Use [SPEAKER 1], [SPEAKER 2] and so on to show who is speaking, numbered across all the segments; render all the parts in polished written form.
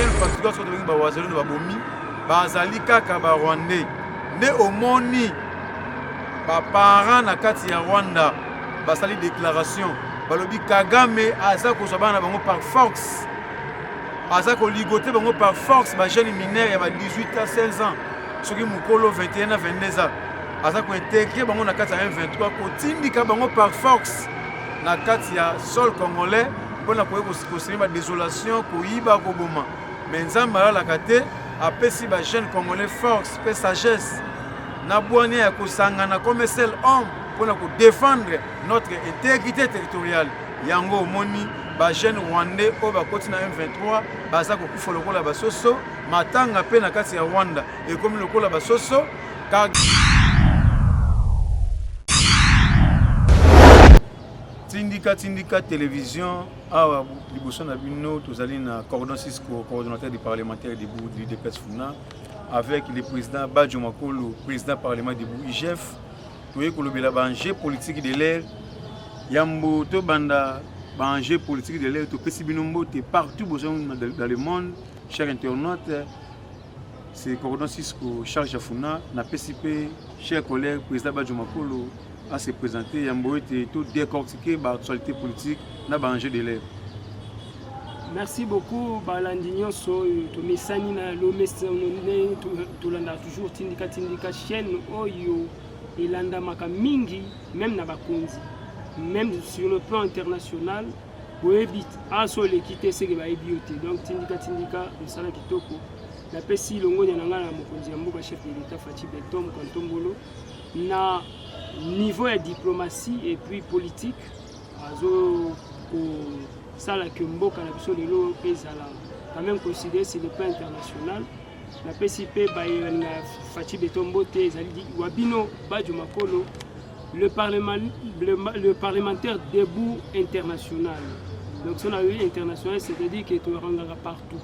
[SPEAKER 1] Bajeunes patriotes oyo tobengi bawazalendo babomi bazali kaka barwandais. Nde omoni baparent na kati ya Rwanda basali déclaration, balobi Kagame aza kozwa bana na bango par force, aza koligote bango par force, bajeune mineur ya ba 18 à 16 ans, soki mokolo 21 à 22 ans, aza kointegre bango na kati ya M23, kotindika bango par force na kati ya sol congolais mpona koye kosemer badésolation, koyiba, koboma. Mais Nzambe alalaka te, apesi bajeune congolais force mpe sagesse na bwania ya kosangana comme seul homme mpona kodéfendre notre intégrité territoriale. Yango omoni bajeune rwandais oyo bakoti na M23 baza kokufa lokola basoso, matanga mpe na kati ya Rwanda ekomi lokola basoso. Tindika Tindika Télévision, awa liboso na bino tozali na Cordon Cisco, coordonnateur du parlementaire debout de l'UDPS Funa, avec le président Badjo Makolo, président parlement debout IGF. Toye kolobela baenjeu politique de l'air. Yambo tobanda baenjeu politique de l'air, topesi bino mbote partout boza dans le monde, chers internautes. C'est Cordon Cisco, charge ya Funa. Napesi mpe cher collègue président Badjo Makolo à se présenter, yambo ete to décortiquer baactualité politique na baenjeu de l'air.
[SPEAKER 2] Merci beaucoup, balandi nyonso oyo tomesani na lomesano ndenge tolandaka toujours Tindika Tindika, chaîne oyo elandamaka mingi, même na bakonzi, même sur le plan international. Boyebi aso oleki te seke bayebi yo te. Donc Tindika Tindika, mosala kitoko. Napesi longonya na ngai na mokonzi ya mboka, chef de l'État Fatshi Béton Kantombolo, na niveau ya diplomatie et puis politique azo kosala ke mboka na biso lelo ezala quand même considéré sur le plan international. Napesi mpe bayebalinga Fatshi Béton mbote. Ezali wa bino Badio Makolo, le parlementaire debout international. Donc so nayoyi international, c'est-à-dire que toyokangaka partout.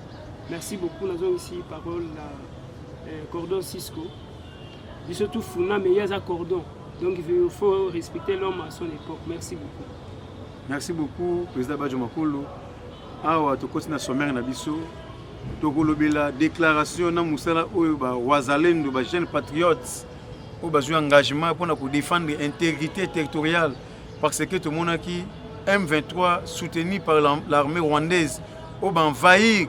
[SPEAKER 2] Merci beaucoup. Nazongisi parole na Cordon Cisco. Biso tout Funa, mais ye aza cordon, donc il faut respecter l'homme à son époque. Merci beaucoup.
[SPEAKER 1] Merci beaucoup, président Badjo Makolo. Awa tokoti na sommaire na biso, tokolobela déclaration na mosala oyo bawazalendo, bajeune patriotes oyo bazwi engagement mpona kodéfendre intégrité territoriale, parce que tomonaki M23 soutenu par l'armée rwandaise oyo baenvahir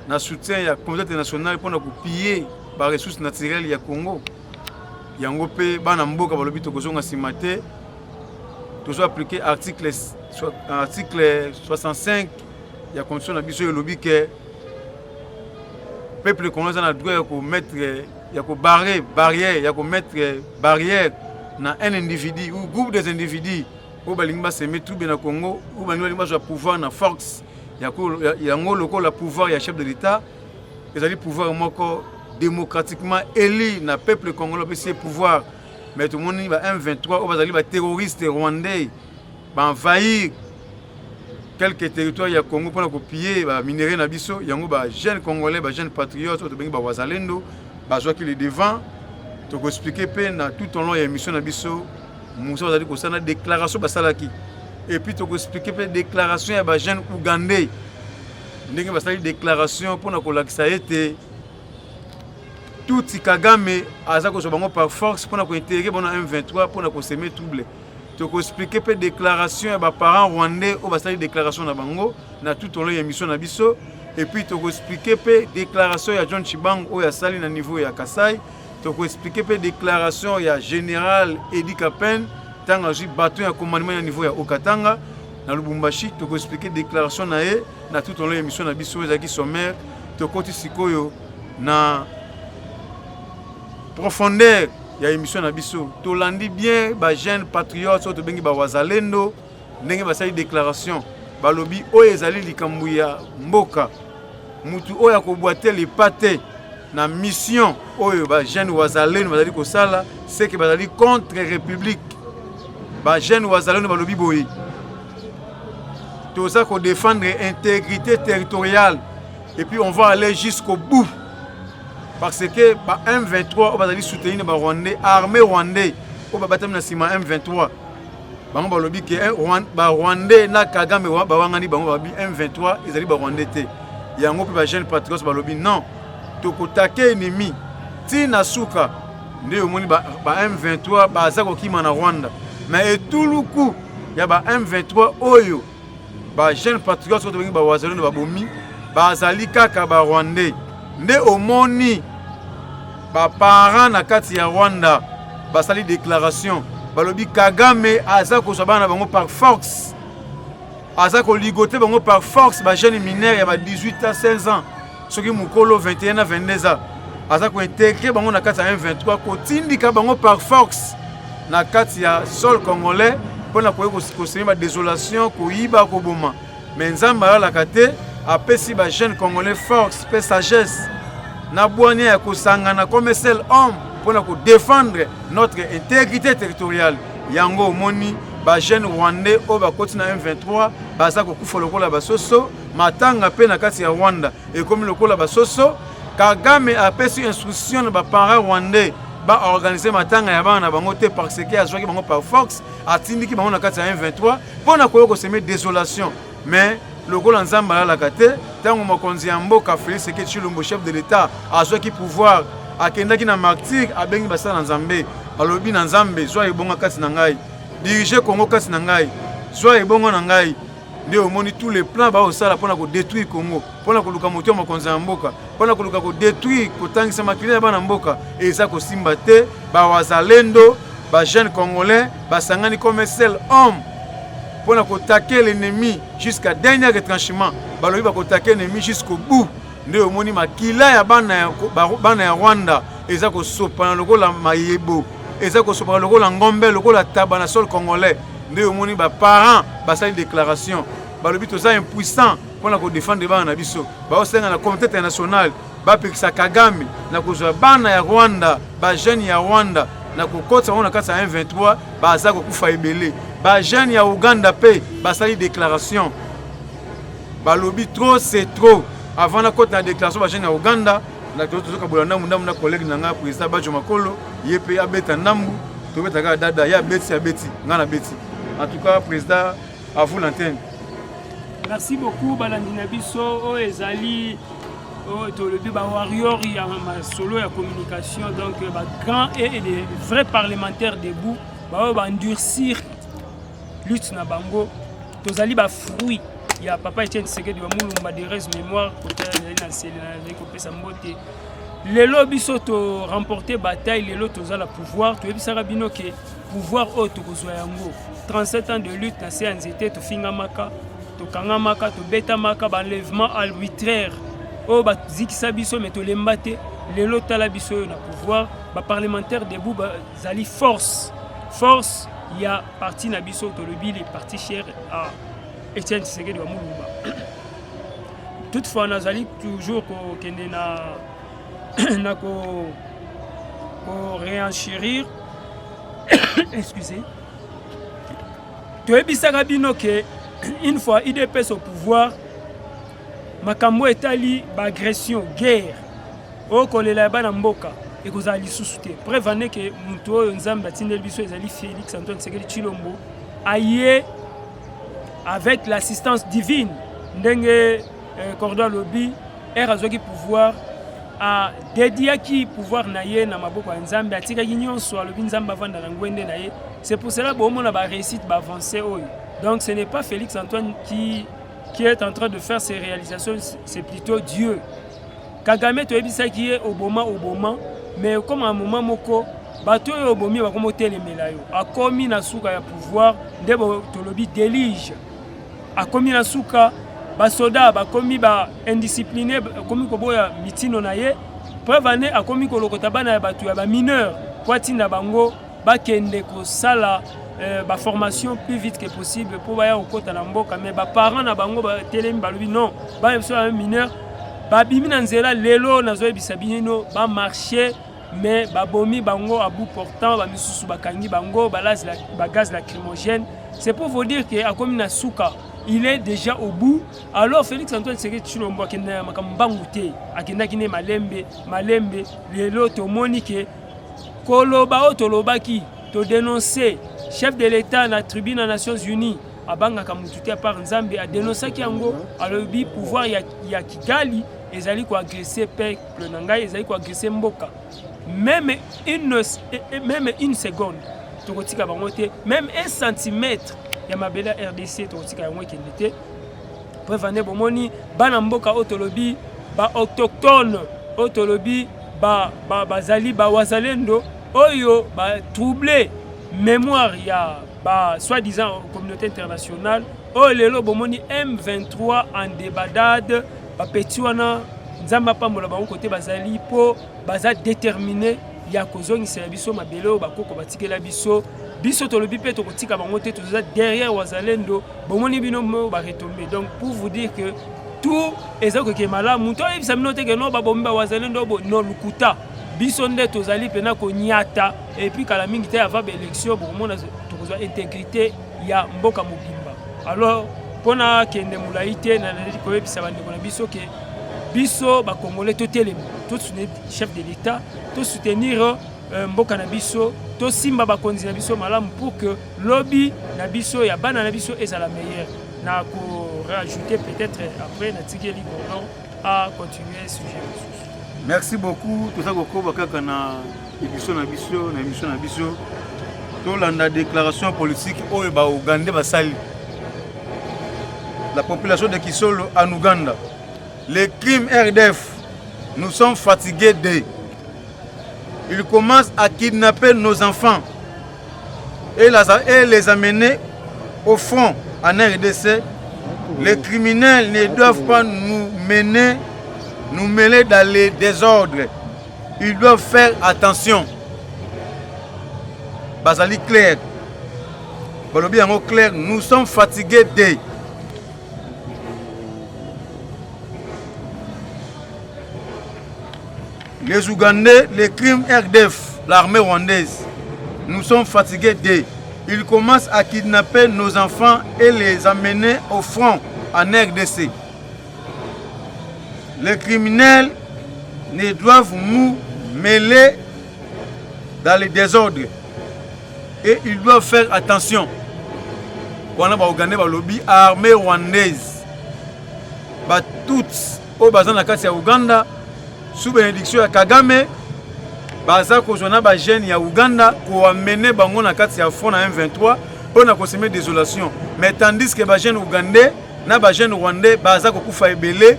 [SPEAKER 1] na soutien ya communauté internationale mpona kopiller baressources naturelles ya Congo. Yango mpe bana mboka balobi tokozonga nsima te, tozo appliquer article 65 ya constitution na biso oyo elobi ke peuple congolais aza na droit ya komettre, ya kobarrer barrière, ya komettre barrière na un individu ou groupe des individus oyo balingi basemer trouble na Congo, oyo balingi bazwa pouvoir na force. Yango lokola pouvoir ya chef de l'État ezali pouvoir moko démocratiquement élu na peuple congolais, apesi ye pouvoir, mais tomoni ba M23 oyo bazali baterroriste rwandais baenvahir quelques territoires ya Congo mpona kopiller baminerais na biso. Yango bajeune congolais, bajeune patriote oyo tobengi bawazalendo bazwaki le devant. Tokoexpliquer mpe na tout au long ya émission na biso mosala bazali kosala na déclaration basalaki, et puis tokoexpliquer mpe déclaration ya bajeune ougandais, ndenge basali déclaration mpona kolakisa ete Tutsi Kagame aza kozwa bango par force mpona kointégrer bango na M23 mpona kosemer trouble. Tokoexpliquer mpe déclaration ya baparent rwandais oyo basali déclaration na bango na tout au long ya émission na biso, et puis tokoexpliquer mpe déclaration ya John Tshibangu oyo asali na niveau ya Kasai. Tokoexpliquer mpe déclaration ya général Eddy Kapend ntango azwi baton ya commandement ya niveau ya Haut-Katanga na Lubumbashi. Tokoexpliquer déclaration na ye na tout au long ya émission na biso. Ezalaki sommaire. Tokoti sikoyo na profondeur ya émission na biso. Tolandi bien bajeune patriote oyo tobengi bawazalendo, ndenge basali déclaration, balobi oyo ezali likambo ya mboka, mutu oyo akobwa te lepa te na mission oyo bajeune wazalendo bazali kosala, seke bazali contre république. Bajeune wazalendo balobi boye: toza kodéfendre intégrité territoriale et puis on va aller jusqu'au bout, parce que ba M23 oyo bazali soutenir na barwandais, armée rwandais oyo babatami na nsima M23, bango balobi ke barwandais na Kagame bawangani bango, balobi M23 ezali barwandais te. Yango mpe bajeune patriotes balobi non, tokotake ennemi ti na suka. Nde omoni ba M23 baza kokima na Rwanda, mais etuluku ya ba M23 oyo ba jeune patriotes oyo tobengi ba wazalendo babomi bazali kaka ba rwandais. Nde omoni ba parents na kati ya Rwanda basali déclaration, balobi Kagame aza kozwa bana na bango par force, aza koligote bango par force, ba jeune mineur ya ba 18 ans, 16 ans, soki mokolo 21 na 22 ans, aza kointegre bango na kati ya M23, kotindika bango par force na kati ya sol congolais mpona koye kosemer badésolation, koyiba, koboma. Mais Nzambe alalaka te, apesi bajeune congolais force mpe sagesse na bwania ya kosangana comme seul homme mpona kodéfendre notre intégrité territoriale. Yango omoni bajeune rwandais oyo bakoti na M23 baza kokufa lokola basoso. Matanga mpe na kati ya Rwanda ekomi lokola basoso. Kagame apesi instruction na baparent rwandais baorganize matanga ya bana na bango te, parce que azwaki bango par force, atindiki bango na kati ya M23 mpo na koya kosemer désolation. Mais lokola Nzambe alalaka te, ntango mokonzi ya mboka Félix Tshisekedi Tshilombo, chef de l'État, azwaki pouvoir, akendaki na Martyr, abengi basala na Nzambe, alobi na Nzambe: "Zwa ebonga kati na ngai, dirige Congo kati na ngai, zwa ebongo na ngai." Nde omoni tous les plans baosala mpona kodétruire Congo, mpona koluka moto ya mokonzi ya mboka, mpona koluka kodétruire, kotangisa makili ya bana mboka, eza kosimba te. Bawazalendo, bajeune congolais basangani comme seul homme mpona koattaquer l'ennemi jusqu'à dernier retranchement. Balobi bakoattaquer l'ennemi jusqu'au bout. Nde omoni makila ya bana ya Rwanda eza kosopana lokola mayebo, eza kosopana lokola ngombe, lokola taba na sol congolais. Nde omoni baparent basali déclaration, balobi toza impuissant mpona kodéfendre bana na biso. Baosenga na communauté internationale bapekisa Kagame na kozwa bana ya Rwanda, bajeune ya Rwanda, na kokotisa bango na kati ya M23. Baza kokufa ebele. Bajeune ya Uganda mpe basali déclaration, balobi trop, c'est trop. Avant nakota na déclaration bajeune ya Uganda, tozokabola ndambu ndambu na collègue na ngai, président Bajo Makolo. Ye mpe abeta ndambu, tobeta kaka dada. Ye abeti, abeti, ngai nabeti. En tout cas, président, à vous l'antenne.
[SPEAKER 2] Merci beaucoup. Balandi na biso, oyo ezali oyo tolobi bawarrior ya masolo ya communication, donc bagrand et des vrais parlementaires debout, baoyo baendurcir lutte na bango. Tozali bafruit ya papa Etienne Tshisekedi wa Mulumba, de heureuse mémoire. Kota ezali na nsele, nazali kopesa mbote. Lelo biso toremporte bataille, lelo toza na pouvoir. Toyebisaka bino ke pouvoir oyo tokozwa yango, 37 ans de lutte na se ya nzete, tofingamaka, tokangamaka, tobetamaka, baenlèvement arbitraire oyo bazikisa biso, me tolemba te. Lelo tala biso oyo na pouvoir. Baparlementaire debout bazali force, force ya parti na biso, tolobi le parti cher à Etienne Tshisekedi wa Mulumba. Toutefois, nazali toujours kokende na ko koréenchérir, excusez. Toyebisaka bino ke une fois UDPS au pouvoir, makambo etali baagression, guerre oyo kolela ya bana mboka ekozala lisusu te. Preuve ane ke moto oyo Nzambe atindeli biso ezali Félix Antoine Tshisekedi Tshilombo. Aye avec l'assistance divine. Ndenge Cordon alobi, ere azwaki pouvoir, adédiaki pouvoir na ye na maboko ya Nzambe, atikaki nyonso, alobi Nzambe avanda na ngwende na ye. C'est pour cela bomona baréussite, baavancé oyo. Donc ce n'est pas Félix Antoine qui est en train de faire ces réalisations, c'est plutôt Dieu. Kagame, toyebisaki ye oboma, oboma, mais comme un moment moko bato oyo obomi bakomi otelemela yo. Akomi na suka ya pouvoir, nde tolobi délige. Akomi na suka, basoda bakomi baindiscipline, akomi koboya mitino na ye. Preuve ane akomi kolokota bana ya bato ya bamineur po atinda bango bakende kosala baformation plus vite que possible mpo baya kokɔta na mboka. Mais baparent na bango batelemi, balobi non, bana biso ya mineur. Babimi na nzela. Lelo nazoyebisa bino, bamarché, mais babomi bango à bout portant, bamisusu bakangi bango bagaz lacrymogène. C'est pour vous dire que akomi na suka, il est déjà au bout. Alors Félix Antoine Tshisekedi Tshilombo akende na makambo mbangu te, akendaki ne malembe malembe. Lelo tomoni ke koloba oyo tolobaki, todénonce Chef de l'État na tribune ya Nations Unies abangaka mutu te apart Nzambe, adenosaki yango, alobi pouvoir ya Kigali ezali koagresse peuple na ngai, ezali koagresse mboka. Même une seconde tokotika bango te, même un centimètre ya mabele ya RDC tokotika yango ekende te. Preuve nde bomoni bana mboka oyo tolobi baautochtone, oyo tolobi bazali bawazalendo, oyo batrouble mémoire ya ba soi-disant communauté internationale. Oyo lelo bomoni M23 en débandade, bapeti wana, Nzambe apambola bango kote bazali, mpo baza déterminé ya kozongisela biso mabele oyo bakoko batikela biso. Biso tolobi mpe tokotika bango te, toza derrière wazalendo. Bomoni bino mo baretombées. Donc pour vous dire que tout eza kokeke malamu, toyebisa bino te ke no babomi bawazalendo bo no lukuta. Biso nde tozali mpena konyata. Et puis kala mingi te, avant baélection, bokomona tokozwa intégrité ya mboka mobimba. Alors mpona kende molai te, nazali koyebisa bandeko na biso ke biso bacongolais totelema, tosoutenir chef de l'État, tosoutenir mboka na biso, tosimba bakonzi na biso malamu pour que lobi na biso ya bana na biso ezala meilleur. Na korajouter peut-être après, natikeli Gordon à continuer sujet mosusu.
[SPEAKER 1] Merci beaucoup. Toza kokoba kaka na émission na biso. Na émission na biso, tolanda déclaration politique oyo baougandais basali. La population de Kisolo en Ouganda: les crimes RDF, nous sommes fatigués de ils commencent à kidnapper nos enfants et les amener au front en RDC. Les criminels ne doivent pas nous mêler dans les désordres. Ils doivent faire attention. Bazali clair. Balobi yango clair, nous sommes fatigués de les Ougandais, les crimes RDF, l'armée rwandaise. Nous sommes fatigués de. Ils commencent à kidnapper nos enfants et les amener au front en RDC. Les criminels ne doivent nous mêler dans les désordres et ils doivent faire attention. Wana baougandais balobi armée rwandaise, batutsi oyo baza na kati ya Uganda sous bénédiction ya Kagame, baza kozwa na bajeune ya Uganda, koamener bango na kati ya front na M23 mpo na kosemer désolation. Mais tandis que bajeune ougandais na bajeune rwandais baza kokufa ebele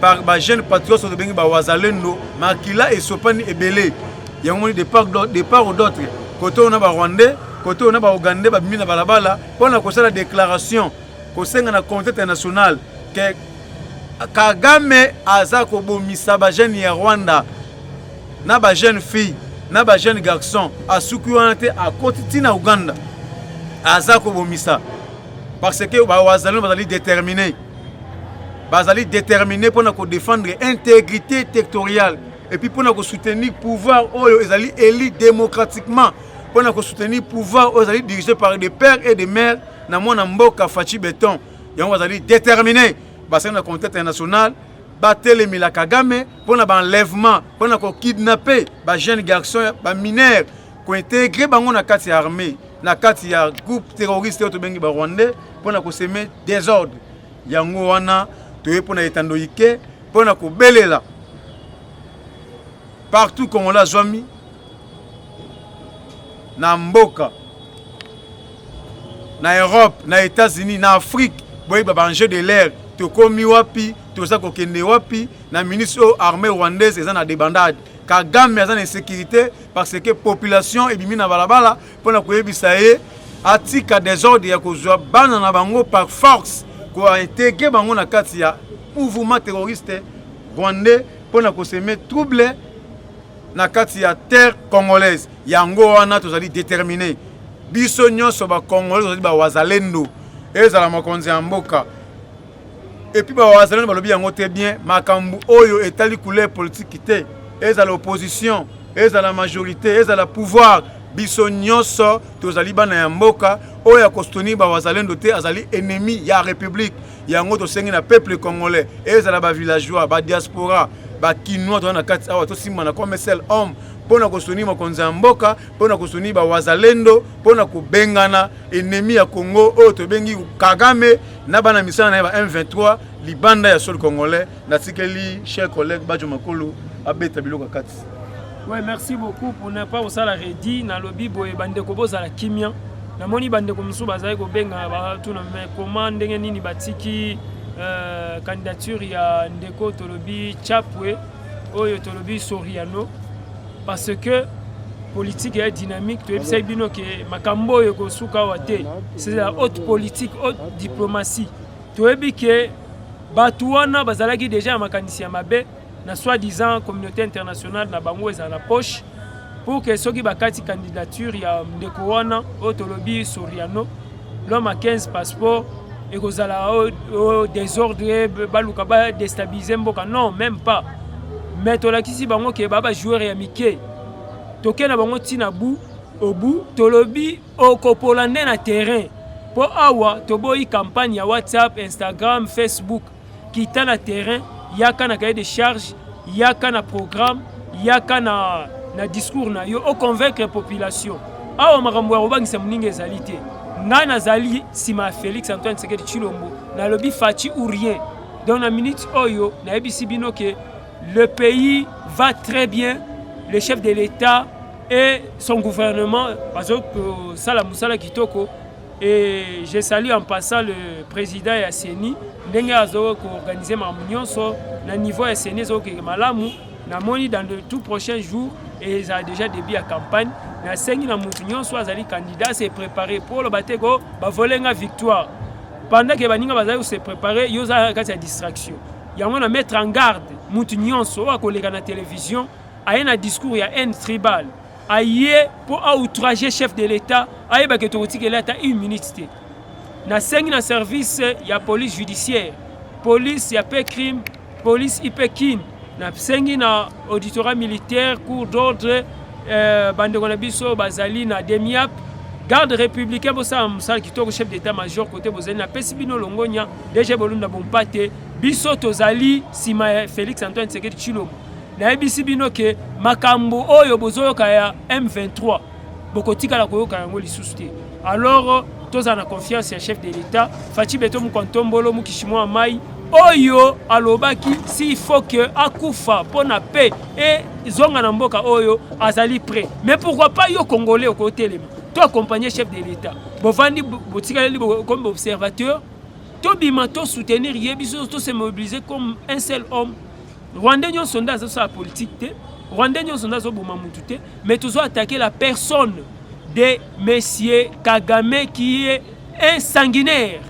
[SPEAKER 1] par bajeune patriote oyo tobengi bawazalendo, makila esopani ebele. Yango moni de part ou d'autre, kote oyo na barwandais, kote oyo na baougandais, babimi na balabala mpo na kosala déclaration, kosenga na communauté internationale ke Kagame aza kobomisa bajeune ya Rwanda na bajeune fille na bajeune garçon. Asuki wana te, akoti ntina Uganda, aza kobomisa, parce que bawazalendo bazali déterminé, bazali déterminé mpona kodéfendre intégrité territoriale et puis mpona kosoutenir pouvoir oyo ezali élu démocratiquement, mpona kosoutenir pouvoir oyo ezali dirigé par des pères et des mères na mwana mboka Fatshi Béton. Yango bazali déterminé, basali na communauté internationale batelemela Kagame mpona baenlèvement, mpona kokidnapper bajeune garçon, bamineur, kointégrer bango na kati ya armée, na kati ya groupe terroriste oyo tobengi barwandais, mpona kosemer désordre. Yango wana toye mpona etando ike mpona kobelela partout congolais azwami na mboka, na Europe, na États-Unis, na Afrique. Boyeba baenjeu de l'heure, tokomi wapi, toza kokende wapi. Na ministre oyo, armée rwandaise eza na débandade, Kagame aza na insécurité parce que population ebimi na balabala mpona koyebisa ye atika désordre ya kozwa bana na bango par force, kointégrer bango na kati ya mouvement terroriste rwandais mpona kosemer trouble na kati ya terre congolaise. Yango wana tozali déterminé, biso nyonso bacongolais tozali bawazalendo, ezala mokonzi ya mboka. Et puis bawazalendo balobi yango te bien, makambo oyo etali couleur politique te, ezala opposition, ezala majorité, ezala pouvoir, biso nyonso tozali bana ya mboka. Oyo akosoutenir bawazalendo te azali ennemi ya république. Yango tosengi na peuple congolais, ezala bavillageois, badiaspora, bakinois, toza na kati awa, tosimbana comme seul homme. mpo na kosoutenir mokonzi ya mboka, mpo na kosoutenir bawazalendo, mpo na kobengana ennemi ya Congo oyo tobengi Kagame na bana misala na ye ba M23 libanda ya sol congolais. Natikeli cher collègue Badjo Makolo abeta biloko ya kati.
[SPEAKER 2] Ouais, merci beaucoup pour ne pas kosala redi. Nalobi boye, bandeko, bozala kimia. Namoni bandeko mosusu bazali kobenga, batuna: mais comment, ndenge nini batiki candidature ya ndeko tolobi Chapwe, oyo tolobi Soriano? Parce que politique ya dynamique, toyebisaki bino ke makambo oyo ekosuka awa te. C'est la haute politique, haute diplomatie. Toyebi ke bato wana bazalaki déjà ya makanisi ya mabe na soi-disant communauté internationale na bango ezala na poche, pour que soki bakati candidature ya ndeko wana oyo tolobi Soriano, l'homme à 15 passeport, ekozala o désordre, baluka badéstabiliser mboka. Non, même pas. Mais tolakisi bango ke baa bajoueur ya mike. Toke na bango ntina bu obu, tolobi okopola nde na terrain, mpo awa toboyi campagne ya WhatsApp, Instagram, Facebook. Kita na terrain, yaka na cahier de charge, yaka na programme, yaka na discours na yo, oconvaincre population. Awa makambo ya kobangisa moninga ezali te. Ngai nazali nsima ya Félix Antoine Tshisekedi Tshilombo. Nalobi Fatshi ou rien. Donc na minute oyo, nayebisi bino ke le pays va très bien. Le chef de l'État et son gouvernement bazokosala mosala kitoko. Et je salue en passant le président ya CENI, ndenge azokoorganiser makambo nyonso na niveau ya CENI, ezokokende malamu. Namoni dans de tout prochain jour ezala déjà début ya campagne. Nasengi na motu nyonso azali candidat se préparer, po oloba te ko bavoler nga victoire pendant ke baninga bazali kose préparer, yo oza na kati ya distraction. Yango na mettre en garde mutu nyonso oyo akoleka na télévision, aye na discours ya haine tribal, aye mpo aoutrage chef de l'État, ayebake tokotikeli ata une minute te. Nasengi na service ya police judiciaire, police ya PCRIM, police IPKIN, nasengi na auditorat militaire, cour d'ordre, bandeko na biso bazali na DEMIAP, garde républicain, bosala mosala kitoko. Chef d'état major kote bozali, napesi bino longonya. DG Bolunda bompa te, biso tozali nsima ya Félix Antoine Tshisekedi Tshilombo. Nayebisi bino ke makambo oyo bozoyoka ya M23, bokotikala koyoka yango lisusu te. Alors tozala na confiance ya chef de l'État Fatshi Béton Mukontombolo Mukishi mwa mai oyo alobaki s'il faut que akufa mpo na paix ezonga na mboka oyo, azali prêt. Mais pourquoi pas yo Congolais okotelema to accompagner chef de l'État? Bovandi, botikaleli comme observateur. Tobima, tosoutenir ye, biso tose mobiliser comme un seul homme. Rwandais nyonso nde azosala politique te, Rwandais nyonso nde azoboma mutu te, mais tozo attaquer la personne de monsieur Kagame qui est un sanguinaire.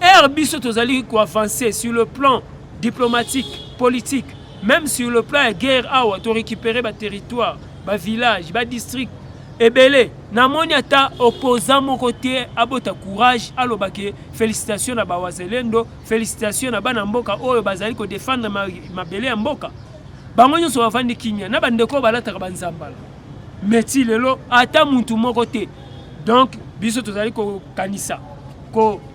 [SPEAKER 2] Ere biso tozali koavancer sur le plan diplomatique, politique, même sur le plan ya guerre, awa torécupérer baterritoire, bavillage, badistrict ebele. Namoni ata opposant moko te abota courage, alobake félicitation na bawazelendo, félicitation na bana mboka oyo bazali kodéfendre mabele ya mboka. Bango nyonso bavandi kimia na bandeko oyo balataka banzambala meti. Lelo ata mutu moko te. Donc biso tozali kokanisa,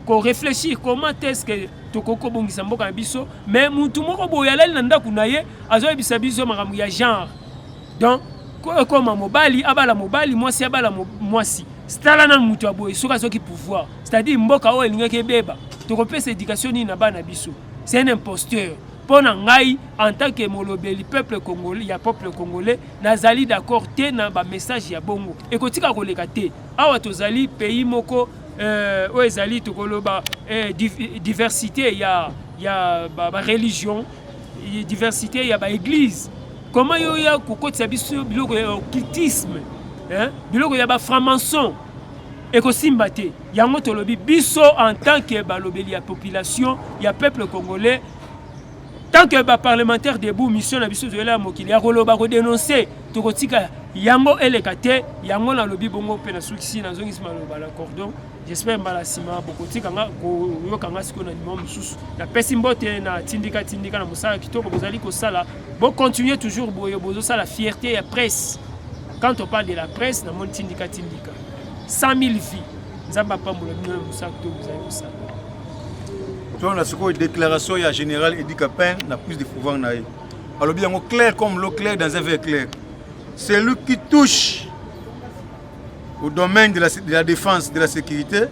[SPEAKER 2] koréfléchir comment est-ce que tokoki kobongisa mboka na biso. Mais mutu moko boye alali na ndako na ye, azoyebisa biso makambo ya genre. Donc ekoma mobali abala mobali, mwasi abala mwasi. Tala nanu mutu ya boye, soki azwaki pouvoir, c'est-à-dire mboka oyo elingaki ebeba. Tokopesa éducation nini na bana biso? C'est un imposteur. Mpo na ngai, en tant que molobeli peuple congolais, ya peuple congolais, nazali d'accord te na bamessage ya bongo. Ekotika koleka te. Awa tozali pays moko oyo ezali tokoloba diversité ya bareligion, ba diversité ya baéglise. Comment yo ya kokotisa biso biloko ya occultisme, hein? Biloko ya bafranc-maçon ekosimba te. Yango tolobi biso en tant que balobeli ya population, ya peuple congolais, tant que baparlementaire debout, mission na biso toyela ya mokili ya koloba, kodénoncer, tokotika yango eleka te. Yango nalobi bongo mpe nasukisi, nazongisi maloba na cordon. J'espère mbala nsima bokotika nga koyoka nga sikoyo na nimero mosusu. Napesi mbote na Tindika Tindika na mosala kitoko bozali kosala. Bocontinue toujours boye, bozosala fierté ya presse. Quand on parle de la presse, namoni Tindika Tindika, 100 000 vies. Nzambe apambola bino na mosala kitoko bozali kosala.
[SPEAKER 1] Tona sikoyo déclaration ya général Eddy Kapend na prise de pouvoir na ye. Alobi yango clair comme l'eau claire dans un verre clair. Celui qui touche au domaine de la défense, de la sécurité,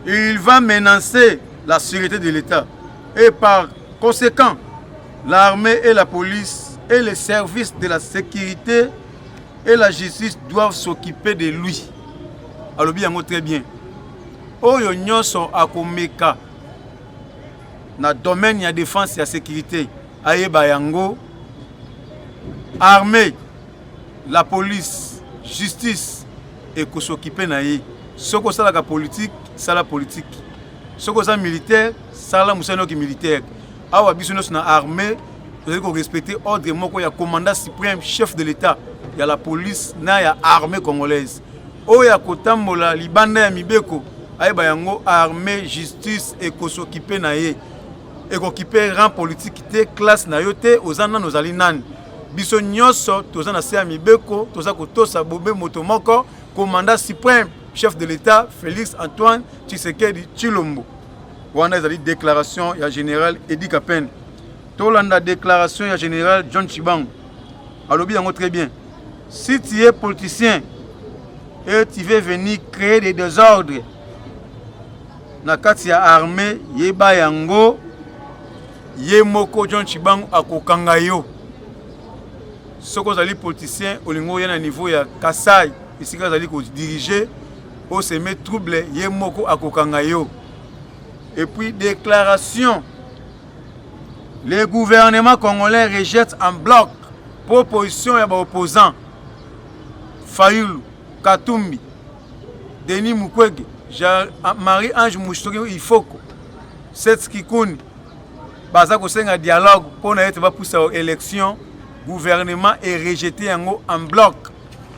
[SPEAKER 1] il va menacer la sécurité de l'État. Et par conséquent, l'armée et la police et les services de la sécurité et la justice doivent s'occuper de lui. Alobi yango très bien. Oyo nyonso akomeka na domaine ya défense, ya sécurité, ayeba yango, armée, la police, justice ekos'occuper na ye. Soki osalaka politique, sala politique. Soki oza militaire, sala mosala noki militaire. Awa biso nyonso na armée tozali korespecter ordre moko ya commandant suprême, chef de l'État, ya la police na ya armée congolaise. Oyo ya kotambola libanda ya mibeko, ayeba yango, armée, justice ekos'occuper na ye. Ekokipe rang politique te, classe na yo te, oza nani, ozali nani. Biso nyonso toza na se ya mibeko, toza kotosa bobe moto moko, commandant suprême, chef de l'État, Félix Antoine Tshisekedi Tshilombo. Wana ezali déclaration ya général Eddy Kapend. Tolanda déclaration ya général John Tshibangu. Alobi yango très bien: si tu es politicien et tu veux venir créer des désordres na kati ya armée, yeba yango, ye moko John Tshibangu akokanga yo. Soki ozali politicien, olingi oya na niveau ya Kasai, esika azali kodiriger, osemer trouble, ye moko akokanga yo. Et puis déclaration: le gouvernement congolais rejette en bloc proposition ya baopposant Fayulu, Katumbi, Denis Mukwege, Marie Ange Mushoki Ifoko, Seth Kikuni. Baza kosenga dialogue mpona ete bapusa élection. Gouvernement erejeté yango en bloc.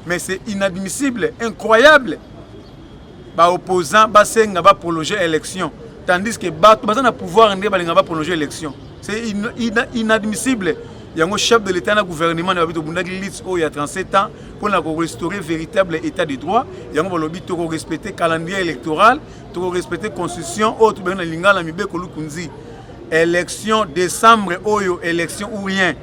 [SPEAKER 1] Mais c'est inadmissible, incroyable, baopposant basenga baprolonger élection, tandis que bato baza na pouvoir nde balinga baprolonger élection. C'est inadmissible. Yango chef de l'État na gouvernement na babi tobundaki lutte oyo ya 37 ans mpona korestaurer véritable état de droit. Yango balobi tokorespecter calendrier électoral, tokorespecter constitution oyo tobengi na lingala mibeko lukunzi. Élection décembre oyo, élection ou rien,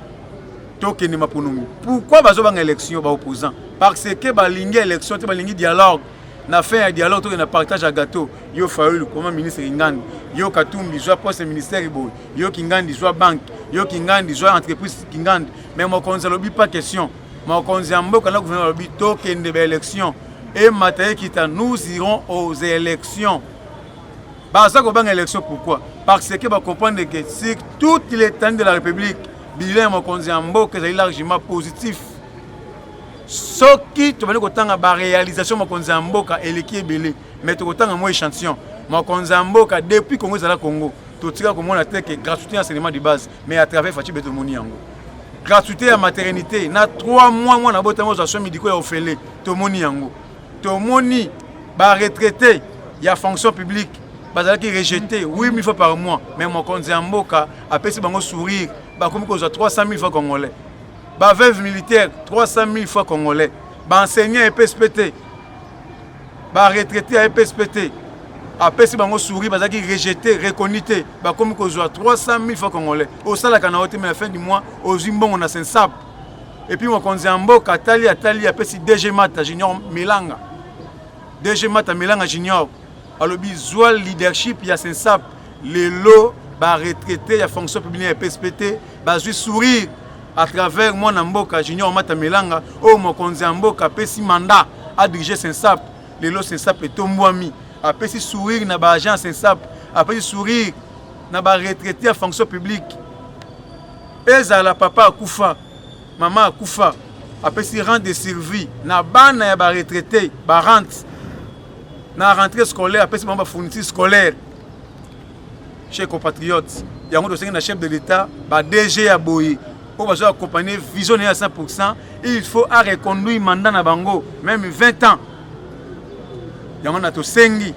[SPEAKER 1] tokende maponongo. Pourquoi bazobanga élection, baopposant? Parce que balingi élection te, balingi dialogue. Na fin ya dialogue, tokende na partage ya gâteau. Yo Fayulu, koma ministre Kingandi. Yo Katumbi, zwa poste ministère boye. Yo Kingandi, zwa banque. Yo Kingandi, zwa entreprise Kingandi. Mais mokonzi alobi pas question. Mokonzi ya mboka na gouvernement alobi tokende baélection, emata ekita, nous irons aux élections. Baza kobanga élection pourquoi? Parce que bacomprendre que sur toute l'étendue de la République, bilan ya mokonzi ya mboka ezali largement positif. Soki tobandi kotanga baréalisation, mokonzi ya mboka eleki ebele, mais tokotanga mwa échantillon. Mokonzi ya mboka, depuis Congo ezala Congo, totika komona te ke gratuité ya enseignement de base, mais à travers Fatshi be tomoni yango. Gratuité ya maternité na 3 mois, mwana botanga ozwa soins médicaux ya ofele, tomoni yango. Tomoni baretraité ya fonction publique bazalaki rejeté 8000 fois par mois, mais mokonzi ya mboka apesi bango sourire, bakomi kozwa 300 000 francs congolais. Baveuve militaire, 300 000 francs congolais. Baenseignant EPSP te, baretraité ya EPSP te, apesi bango sourire. Bazalaki rejeté, reconnu te, bakomi kozwa 300 000 francs congolais. Osalaka na yo te, mais na fin du mois ozwi mbongo na CNSSAP. Et puis mokonzi ya mboka atali, atali, apesi DG Mata Junior Melanga, DG Mata Melanga Junior, alobi zwa leadership ya CNSSAP. Lelo baretraité ya fonction publique ya EPSP te bazwi sourire à travers mwana mboka Junior Mata Melanga, oyo mokonzi ya mboka apesi mandat adirige CNSSAP. Lelo CNSSAP etombwami, apesi sourire na baagent CNSSAP, apesi sourire na baretraité ya fonction publique. Ezala papa akufa, mama akufa, apesi rente de survie na bana ya baretraité, barente na rentrée scolaire, apesi bango bafourniture scolaire. Chers compatriotes, yango tosengi na chef de l'État, ba DG ya boye oyo bazo accompagner vision na ye ya 100, il faut areconduire mandat na bango même 20 ans. Yango na tosengi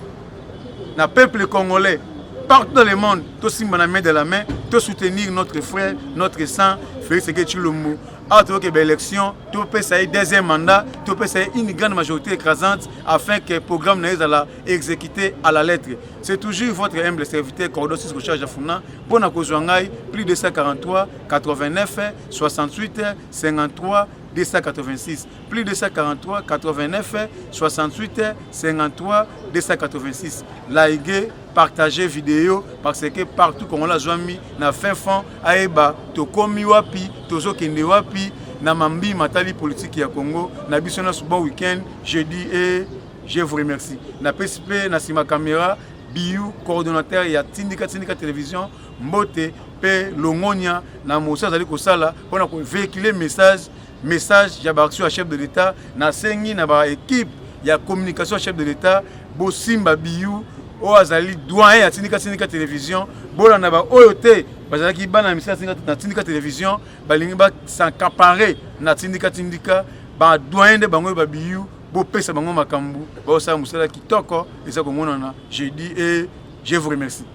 [SPEAKER 1] na peuple congolais partout dans le monde, tosimba na main de la main, tosoutenir notre frère, notre sang, Félix Tshisekedi Tshilombo. Awa toyoke baélection, topesa ye deuxième mandat, topesa ye une grande majorité écrasante afin que programme na ye ezala exécuté à la lettre. C'est toujours votre humble serviteur Cordon Cisco Charge Afuna. Mpo na kozwa ngai, plus 243 89 68 53 286, plus 243 89 68 53 286. Likez, partagez vidéo, parce que partout Congolais azwami na fin fond, ayeba tokomi wapi, tozokende wapi na mambi matali politique ya Congo na biso nyonso. Bon week-end, jeudi, et je vous remercie. Napesi mpe na nsima caméra Biyu, coordonnateur ya Tindika Tindika Télévision, mbote mpe longonia na mosi azali kosala mpona kovéhiculer message ya baaction ya chef de l'État. Nasengi na baéquipe ya communication ya chef de l'État, bosimba Biyu oyo azali doyen ya Tindika Tindika Télévision. Bolanda baoyo te bazalaki bana misala na Tindika Télévision, balingi bas'accaparer na Tindika Tindika. Badoyen nde bango oyo, babiyu, bopesa bango makambo, baosala mosala kitoko, eza komonana. Jeudi, et je vous remercie.